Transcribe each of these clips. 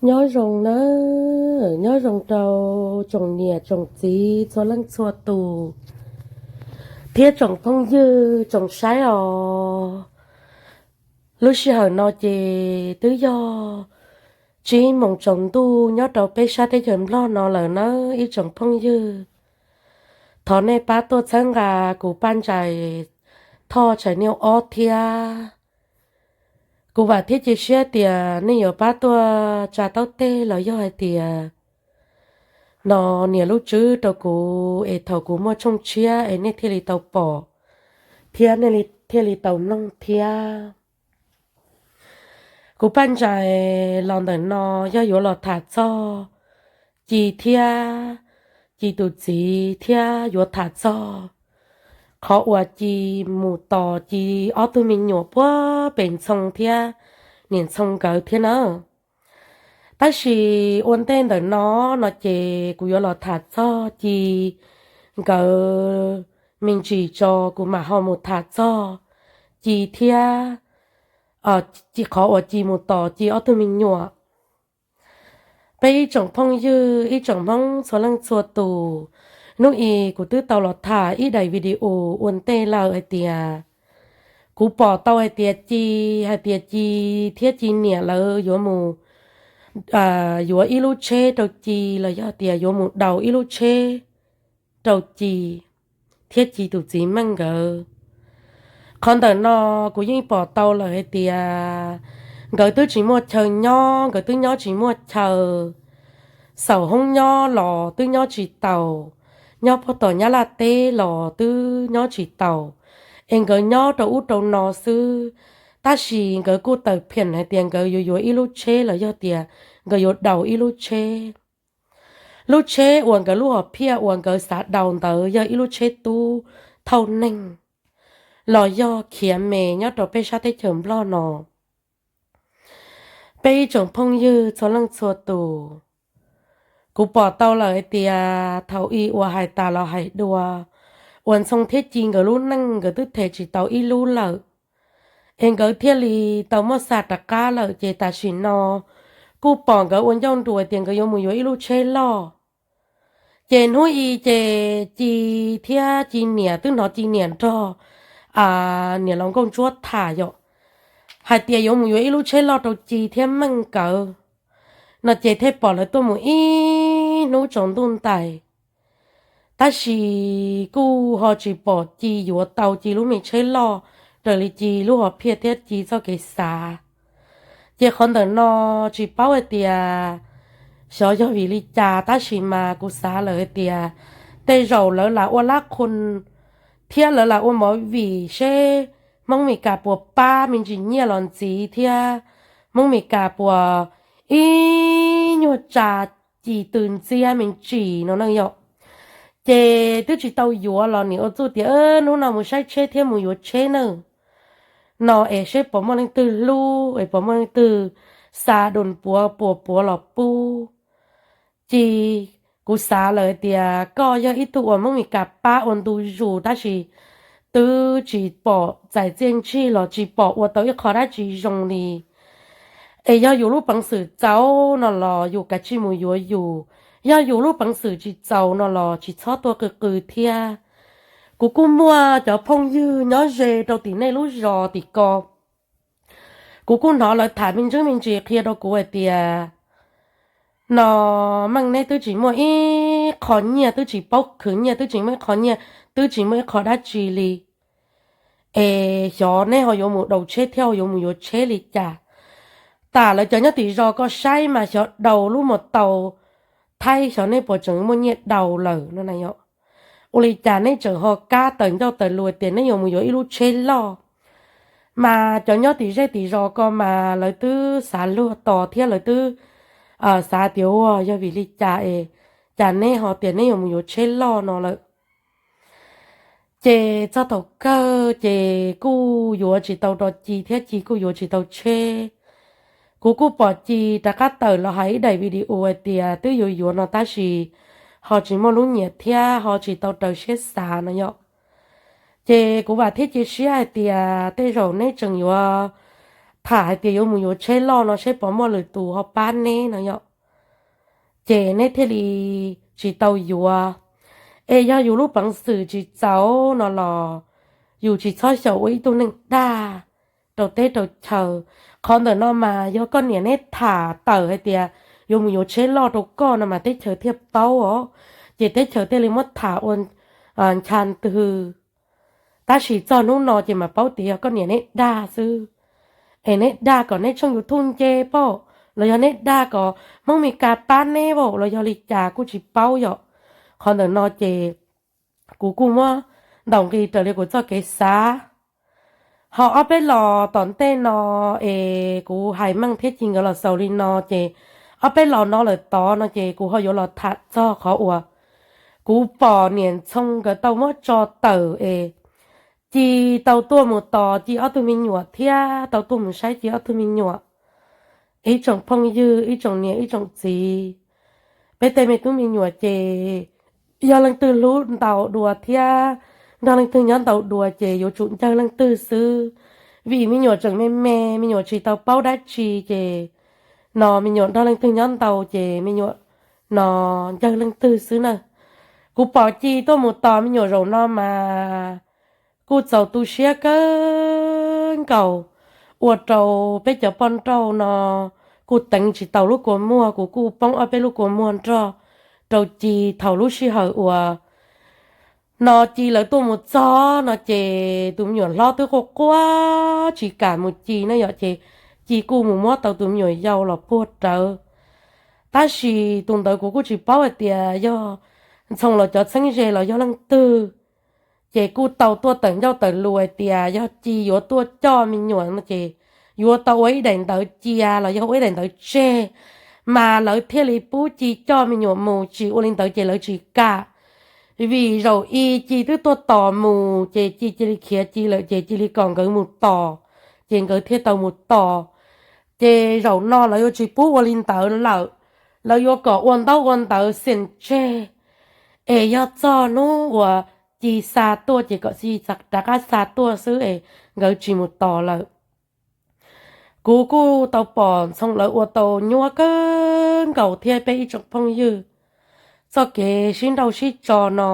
Nyob zoo nawb, nyob zoo rau tsoom niam tsoom txiv txhua leej txhua tus thiab tsoom phooj ywg tsoom saib os. Lub sij hawm no ces twb yog tsib moos tsaus ntuj nyob rau peb sab teb chaws Nplog no lawm nawb ib tsoom phooj ywg. Thov nej pab tuaj txhawb nqa kuv Paj Ntsais Thoj channel ob thiab. Kuv vam thiab cia siab tias nej yuav pab tuaj tsa taub teg los yog hais tias no nias lub tswb rau kuv es thaum kuv muaj tshooj tshiab es nej thiaj li tau pom thiab nej thiaj li tau mloog thiab. Kuv Paj Ntsais los ntawm no yog yuav los tham txog Ci thiab Ci tus txiv thiab yuav tham txog qhov uas Ci mus tos Ci ob tug me nyuam puag pem Ntxhoo thiab niam Ntxhoo nkawd thiab na. Tab sis ua ntej ntawm no no ces kuv yuav los tham txog Ci nkawd me ntsis tso kuv mam ho mus tham txog Ci thiab qhov uas Ci mus tos Ci ob tug me nyuam. Peb ib tsoom phooj ywg ib tsoom Hmoob txhua leej txhua tus, hnub i kuv twb tau los tham ib daim video ua ntej lawm hais tias kuv pom tau hais tias Ci, hais tias Ci thiab Ci niam lawv yuav mus, yuav ib lub tsheb rau Ci los yog tias yuav mus daus ib lub tsheb rau Ci thiab Ci tus txiv Meej nkawd. Qhov ntawm no kuv yeej pom tau lawm hais tias nkawd twb tsis muaj chaw nyob, nkawd twb nyob tsis muaj chaw, xaum hoob nyob los twb nyob tsis taus, nyob puag tom Nyab Laj teb los twb nyob tsis taus, es nkawd nyob rau ub rau no xwb. Tab sis nkawd kuj tawm phiam hais tias nkawd yuav yuav ib lub tsheb los yog tias nkawd yuav daus ib lub tsheb. Lub tsheb uas nkawd lub hom phiaj uas nkawd xav daus ntawd yog ib lub tsheb tub thauj neeg los yog khiav me nyob rau peb sab teb chaws Nplog no. Peb ib tsoom phooj ywg txhua leej txhua tus, kuv pom tau lawm hais tias thaum i uas hais tas los hais dua, uas Ntxhoo thiab Ci nkawd lub neej nkawd twb them tsis tau ib lub lawm, es nkawd thiaj li tau muab xa rov qab lawm ces tam sim no kuj pom nkawd ua ncauj nruas tias nkawd yuav mus yuav ib lub tsheb loj. Ces hnub i ces Ci thiab Ci niam twb hnov Ci niam nrog niam laus Nkauj Ntsuab tham yom, hais tias yuav mus yuav ib lub tsheb loj rau Ci thiab Meej nkawd no ces thiaj pom lawv tuaj mus ib hnub tsaus ntuj ntais. Tab sis kuj ho tsis pom Ci yuav tau Ci lub me tsheb loj raws li Ci lub hom phiaj thiab Ci txoj kev xav. Ces qhov ntawm no tsis paub hais tias xyov yog vim li cas tab sis mas kuv xav lawm hais tias tej zaum lawv lam ua lab qhu thiab lawv lam ua movie seb Hmoob Mes Kas puas pab me ntsis nyiaj los ntxiv thiab Hmoob Mes Kas puas ib nyuag tsa Ci tw ntxiab me ntsis no na yom. Ces twb tsis tau yuav los nim ua txuj tias hnub no mus saib tsheb thiab mus yuav tsheb nawb no es seb puas muaj leej twg hlub es puas muaj leej twg xa doo puav puas puav los pub. Ci, kuv xav lawm hais tias koj yog ib tug uas Hmoob Mes Kas pab ua ntu zus tab sis twb tsis pom txais txiaj ntsig los tsis pom ua tau ib qho dab tsi zoo li. Es yog yus lub peev xwm txaus no los yus kav tsij mus yuav yus, yog yus lub peev xwm tsis txaus no los tsis txhob tuaj qw qw thiab. Kuv kuj muaj cov phooj ywg nyob ze rau tim nej lub zos tim ko, kuv kuj hnov lawv tham me ntsis me ntsis qhia rau kuv hais tias no Meej neb twb tsis muaj ib qho nyiaj, twb tsis paub khwv nyiaj, twb tsis muaj ib qho nyiaj, twb tsis muaj ib qho dab tsi li. Es xyov neb ho yuav mus daus tsheb thiab ho yuav mus yuav tsheb li cas? Tam lawv cov nyob tim zos ko saib mas xyov daus lub mos taus Thaib xyov neb puas tseem muaj nyiaj daus lawm no na yom. Ua li cas neb tseem ho kab tawm ncauj tawm lus tias neb yuav mus yuav ib lub tsheb loj? Mas cov nyob tim zej tim zos ko mas lawv twb xav luag tos thiab lawv twb xav tias ua yog vim li cas es cas neb ho tias neb yuav mus yuav tsheb loj no lawm. Ces txog thaum kawg ces kuj yuav tsis tau rau Ci thiab Ci kuj yuav tsis tau tsheb. Kuv kuj pom Ci rov qab tawm los hais ib daim video hais tias twb yuav yuav no tab sis ho tsis muaj lub nyiam thiab ho tsis tau raws siab xav no yom. Ces kuv vam thiab cia siab hais tias tej zaum neb tseem yuav tham hais tias yuav mus yuav tsheb loj no seb puas muaj lwm tus ho pab neb no yom. Ces neb thiaj li tsis tau yuav. Es yog yus lub peev xwm tsis txaus no los yus tsis txhob xyaum ua ib tug neeg dag rau teb rau chaw. Qhov ntawm no mas yog koj niam neb tham tawm hais tias yuav mus yuav tsheb loj rau koj no mas teb chaws thiaj paub os. Ces teb chaws thiaj li muab tham ua ncha ntws. Tab sis txog hnub no ces mas paub tias yog koj niam neb dag xwb. Es neb dag kom neb tshooj YouTube nce pauj, los yog neb dag kom Hmoob Mes Kas pab neb pauj los yog li cas kuj tsis paub yom. Qhov ntawm no ces kuv kuj muab ntaus nqi raws li kuv txoj kev xav. Ho ob peb los tom ntej no es kuv hais meej thiab ci nkawd los xaus li no ces ob peb los no lawm tod no ces kuv ho yuav los tham txog qhov uas kuv pom niam Ntxhoo nkawd tau muab tso tawm es Ci tau tuaj mus tos Ci ob tug me nyuam thiab tau tuaj mus saib Ci ob tug me nyuam. Ib tsoom phooj ywg, ib tsoom niam, ib tsoom txiv, peb tej me tub me nyuam ces yog leej twg hlub ntau dua thiab nrog leej twg nyob ntau dua ces yuav tsum ncawg leej twg xwb. Vim me nyuam tseem me me, me nyuam tsis tau paub dab tsi ces no me nyuam nrog leej twg nyob ntau ces me nyuam no ncawg leej twg xwb na. Kuv pom Ci tuaj mus tos me nyuam zaum no mas kuj txaus tu siab kawg nkaus, ua rau peb cov poj nrauj no kuj teev tsis tau lub kua muag, kuv kuj poob ob peb lub kua muag nroj rau Ci thaum lub sij hawm uas no Ci lawv tuaj mus txog no ces tus me nyuam hlob twb quaj quaj tsis kam mus Ci na yom, ces Ci kuj mus muab tau tus me nyuam yau los puag rawv. Tab sis tus ntawd kuv kuj tsis paub hais tias yog Ntxhoo los cov txheeb ze los yog leej twg, ces kuj tau tuaj tawm ncauj tawm lus hais tias yog Ci yuav tuaj coj me nyuam no ces yuav tau ua ib daim ntawv cia los yog ua ib daim ntawv tseg, mas lawv thiaj li pub Ci coj me nyuam mus, tsis ua li ntawd ces lawv tsis kam. Vim zaum i Ci twb tuaj tos mus ces Ci cia li khiav Ci lawm ces cia li kom nkawd mus tos, ces nkawd thiaj tau mus tos. Ces zaum no lawv yuav tsis pub ua li ntawd lawm, lawv yuav kom ua ntaub ua ntawv xeem tseg, es yog txog hnub uas Ci xa tuaj ces kom Ci rov qab xa tuaj xwb es nkawd tsis mus tos lawm. Kuv kuj tau pom Ntxhoo lawv ua tau nyuaj kawg nkaus thiab peb ib tsoom phooj ywg. Txoj kev sib nrauj sib tso no,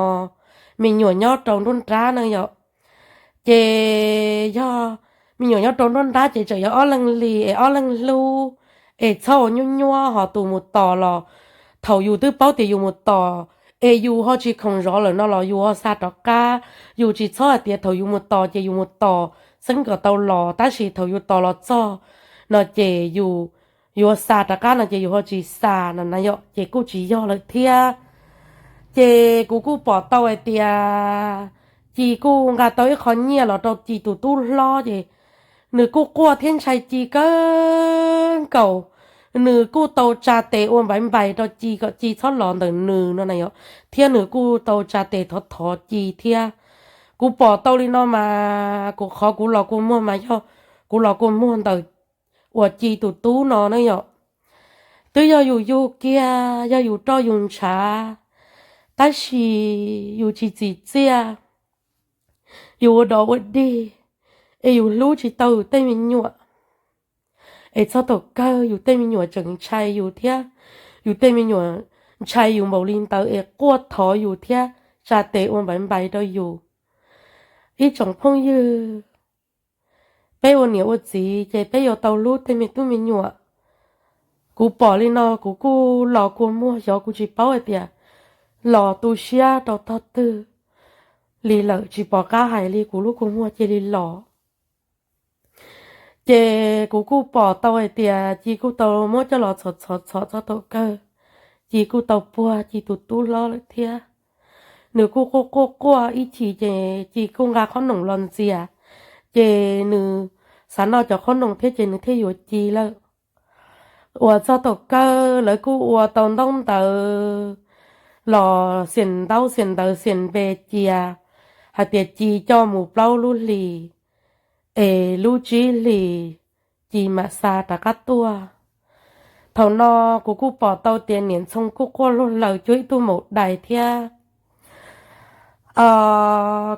me nyuam nyob rau nruab nrab na yom. Ces yog me nyuam nyob rau nruab nrab ces tseem yog ob leeg li es ob leeg hlub, es txhob ua nyuaj nyuaj ho tus mus tos los thaum yus twb paub tias yus mus tos, es yus ho tsis khoom zov lawm no los yus ho xa rov qab. Yus tsis txhob hais tias thaum yus mus tos ces yus mus tos xeeb kom tau los, tab sis thaum yus tos los txog no ces yus yuav xa rov qab no ces yus ho tsis xa no na yom, ces kuj tsis yog lawm thiab. Ces kuv kuj pom tau hais tias Ci kuj nqa tau ib qho nyiaj los rau Ci tus tub hlob ces nws kuj quaj thiab ntshai Ci kawg nkaus. Nws kuj tau tsa tes ua npaiv npais rau Ci kom Ci txhob los ntawm nws no na yom, thiab nws kuj tau tsa tes thov thov Ci thiab. Kuv pom tau li no mas kuv qhov kuv los kua muag mas yog kuv los kua muag ntawm uas Ci tus tub no na yom. Twb yog yus yug kiag, yog yus roj yus ntshav, tab sis yus tsis txim txiaj, yus ua dog ua dig, es yus hlub tsis tau yus tej me nyuam. Es txog thaum kawg yus tej me nyuam tseem ntshai yus thiab, yus tej me nyuam ntshai yus npaum li ntawd es quaj thov yus thiab tsa tes ua npaiv npais rau yus. Ib tsoom phooj ywg, peb ua niam ua txiv ces peb yuav tau hlub tej me tub me nyuam. Kuv pom li no kuv kuj los kua muag, xyov kuv tsis paub hais tias los tu siab rau tog twg li lawm, tsis pom qab hais li, kuv lub kua muag cia li los. Ces kuv kuj pom tau hais tias Ci kuj tau muab coj los txhom txhom txhom txog thaum kawg, Ci kuj tau puag Ci tus tub hlob lawm thiab. Nws kuj quaj quaj quaj ib chim ces Ci kuj nqa qhob noom los ntxias, ces nws xav noj cov qhob noom thiab ces nws thiaj yuav Ci lawm. Uas txog thaum kawg lawv kuj ua tau ntaub ntawv los xiam ntaub xiam ntawv xiam npe cia hais tias Ci coj mus plaub lub hlis, es lub tsib hlis Ci mam xa rov qab tuaj. Thaum no kuv kuj pom tau tias niam Ntxhoo kuj quaj luag laws cuag ib tug maum dais thiab.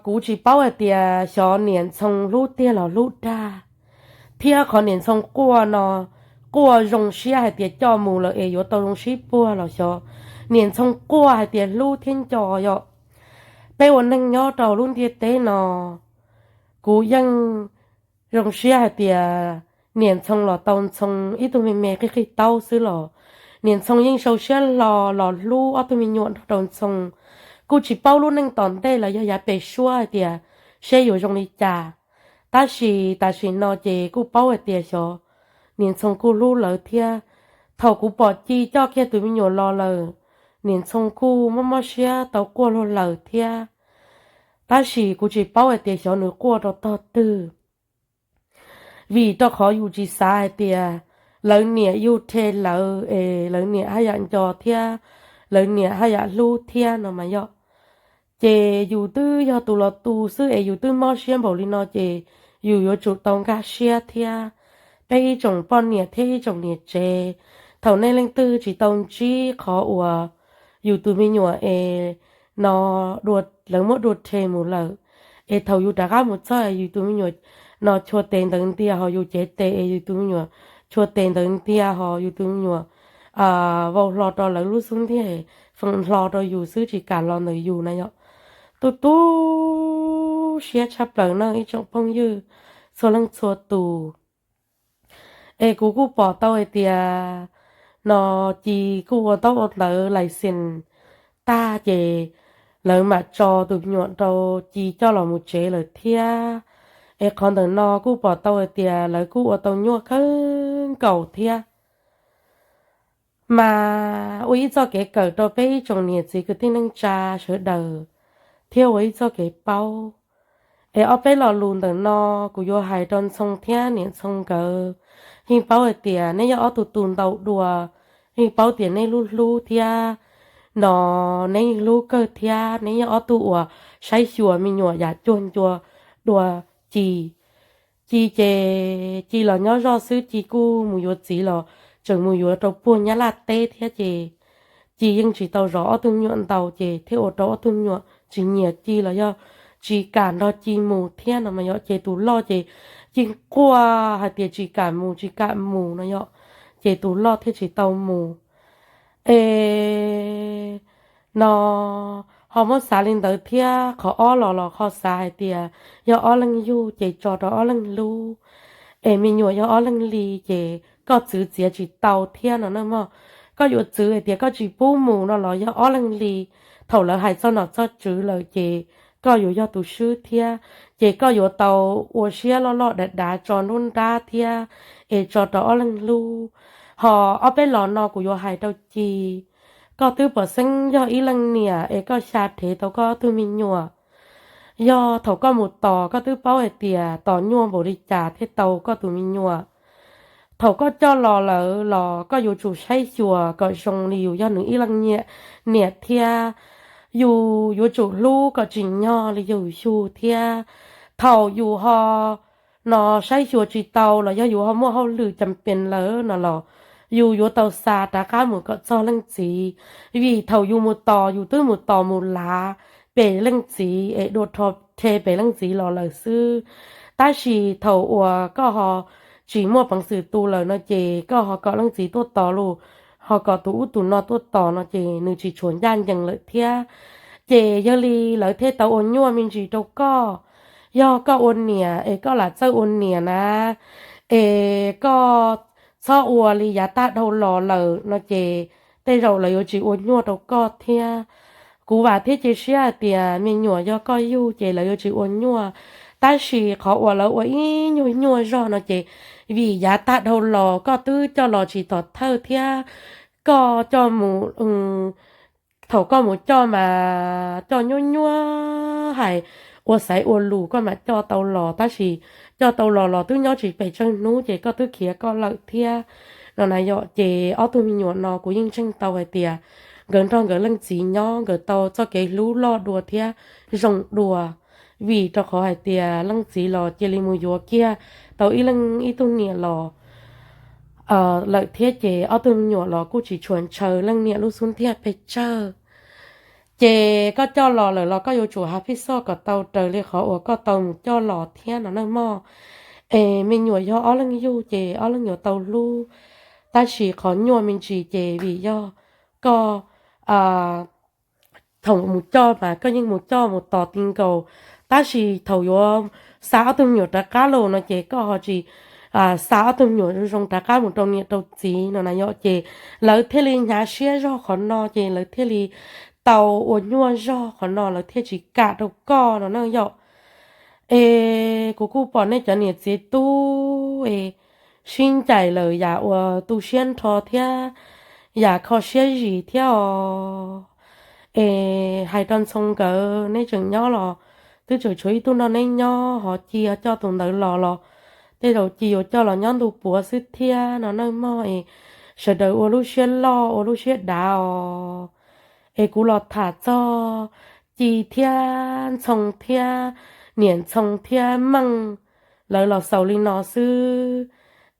Kuv tsis paub hais tias xyov niam Ntxhoo hlub tiag los hlub dag, Thiab qhov niam Ntxhoo quaj no, quaj zoo siab hais tias coj mus lawm es yuav tau zoo sib puag los xyov. Niam Ntxhoo quaj hais tias hlub thiab nco yom. Peb ua neeg nyob rau lub ntiaj teb no, kuv yeej zoo siab hais tias niam Ntxhoo los tau Ntxhoo ib tug me me qig qig taub xwb los niam Ntxhoo yeej sau siab hlo los hlub ob tug me nyuam nrog rau Ntxhoo. Kuj tsis paub lub neej tom ntej los yog yav pem suab hais tias seb yuav zoo li cas. Tab sis tam sim no ces kuj paub hais tias xyov niam Ntxhoo kuj hlub lawv thiab. Thaum kuv pom Ci coj kiag tus me nyuam los lawm, niam Ntxhoo kuj mob mob siab tau quaj luag lawm thiab. Tab sis kuv tsis paub hais tias xyov nws quaj rau tog twg, vim rau qhov yus tsis xav hais tias lawv niam yug rhe lawv es lawv niam haj yam nco thiab, lawv niam haj yam hlub thiab no mas yom. Ces yus twb yog tus los tu xwb es yus twb mob siab npaum li no ces yus yuav tsum tau nkag siab thiab. Peb ib tsoom poj niam thiab ib tsoom niam tsev, thaum nej leej twg tsis tau ntsib qhov uas yus tus me nyuam es no lawv muab dua rhe mus lawm, es thaum yus rov qab mus txog yus tus me nyuam no chua tes ntawd ntiag ho yus cev tes es yus tus me nyuam chua tes ntawd ntiag ho yus tus me nyuam vau hlo rau lawv lub xub ntiag, feem hlo rau yus xwb tsis kam los ntawm yus na yom. Tu tu siab tshaj plaws no ib tsoom phooj ywg txhua leej txhua tus. Es kuv kuj pom tau hais tias no Ci kuj ua ntaub ua ntawv lais xis tag ces lawv mam tso tus me nyuam rau Ci coj los mus tsev lawm thiab. Es qhov ntawm no kuj pom tau hais tias lawv kuj ua tau nyuaj kawg nkaus thiab. Mas ua ib txoj kev kawm rau peb ib tsoom niam txiv kwv tij neej tsa sawv daws thiab ua ib txoj kev paub. Es ob peb lo lus ntawm no kuv yuav hais rau Ntxhoo thiab niam Ntxhoo nkawd, yeej paub hais tias neb yog ob tug tu ntau dua, yeej paub tias neb hlub hlub thiab no, neb yeej hlub kawg thiab neb yog ob tug uas saib xyuas me nyuam yam cuag ncua dua Ci. Ci ces Ci los nyob zoj xwb, Ci kuj mus yuav txiv los tseem mus yuav rau puag Nyab Laj teb thiab ces Ci yeej tsis tau zov ob tug me nyuam ntau ces thiaj ua rau ob tug me nyuam tsis nyiam Ci los yog tsis kam nrog Ci mus thiab no mas yom. Ces tus loj ces Ci quaj hais tias tsis kam mus tsis kam mus no yom, ces tus loj thiaj tsis tau mus. Es no ho muab xav li ntawd thiab qhov ob los los ho xav hais tias yog ob leeg yug ces tso rau ob leeg hlub, es me nyuam yog ob leeg li ces koj txwv txiav tsis tau thiab no na mog. Koj yuav txwv hais tias koj tsis pub mus no los yog ob leeg li, thaum lawv hais txog nom txog tswv lawm ces koj yuav yog tus swb thiab, ces koj yuav tau ua siab loj loj dav dav tso nruab nrab thiab, es tso rau ob leeg hlub. Ho ob peb los no kuv yuav hais rau Ci, koj twb pom xeeb yog ib leej niam es koj xya rhev tau koj ob tug me nyuam. Yog thaum koj mus tos koj twb paub hais tias tos nyuaj npaum li cas thiaj tau koj tus me nyuam. Thaum koj coj los lawm los koj yuav tsum saib xyuas kom zoo li yus yog nws ib leej niam thiab, yus yuav tsum hlub kom tsim nyog li yus xyug thiab. Thaum yus ho no saib xyuas tsis tau los yog yus ho muaj hauj lwm cas pes lawm no los yus yuav tau xa rov qab mus kom txog leej txiv, vim thaum yus mus tos yus twb mus tos mus lav pem leej txiv es dua rho rhe pem leej txiv los lawm xwb. Tab sis thaum uas koj ho tsis muaj peev xwm tu lawm no ces koj ho kom leej txiv tuaj tos los, ho kom tus ub tus no tuaj tos no ces nws tsis tshua ncaj ncees lawm thiab. Ces yog li lawv thiaj tau ua nyuaj me ntsis rau koj. Yog koj ua niam es koj lam txawj ua niam na, es koj txhob ua li yav tag dhau los lawm no ces tej zaum lawv yuav tsis ua nyuaj rau koj thiab. Kuv vam thiab cia siab hais tias me nyuam yog koj yug ces lawv yuav tsis ua nyuaj, tab sis qhov uas lawv ua ib nyuag nyuaj zog no ces vim yav tag dhau los koj twb coj los tsis tom thawj thiab, koj coj mus thaum koj mus coj mas coj nyuaj nyuaj hais, ua xaiv ua lus koj mam coj tau los, tab sis coj tau los los twb nyob tsis pes tsawg hnub ces koj twb khiav koj lawm thiab no na yom. Ces ob tug me nyuam no kuv yeej ntseeg tau hais tias nkawd nrog nkawd leej txiv nyob nkawd tau txoj kev hlub loj dua thiab zoo dua, vim rau qhov hais tias leej txiv los cia li mus yuav kiag tau ib leej ib tug niam los lawm thiab ces ob tug me nyuam los kuj tsis tshua ntshaw leej niam lub xub ntiag pes tsawg. Ces koj coj los lawm los koj yuav tsum hav phij xoj kom tau raws li qhov uas koj tau mus coj los thiab no na mog. Es me nyuam yog ob leeg yug ces ob leeg yuav tau hlub, tab sis qhov nyuaj me ntsis ces vim yog koj thaum mus coj mas koj yeej mus coj mus tos ti nkaus, tab sis thaum yuav xa ob tug me nyuam rov qab los no ces koj ho tsis xa ob tug me nyuam zoo zoo rov qab mus rau niam rau txiv no na yom. Ces lawv thiaj li hnyav siab zog qhov no, ces lawv thiaj li tau ua nyuaj zog qhov no, lawv thiaj tsis kam rau koj no na yom. Es kuv kuj pom nej cov niam txiv tub es sib ncaim lawm yam uas tu siab nrho thiab yam kho siab zis thiab os. Es hais rau Ntxhoo nkawd, neb tseem nyob los twb tseem tshuav ib tug nrog neb nyob, ho Ci ho coj tus ntawd los los tej zaum Ci yuav coj los nyob ntu puav xwb thiab no nawj mog. Es sawv daws ua lub siab loj ua lub siab dav os. Es kuv los tham txog Ci thiab Ntxhoo thiab niam Ntxhoo thiab Meej lawv los xaus li no xwb.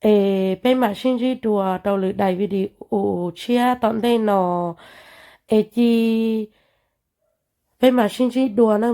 Es peb mam sib ntsib dua rau lwm daim video tshiab tom ntej no. Es Ci, peb mam sib ntsib dua nawj.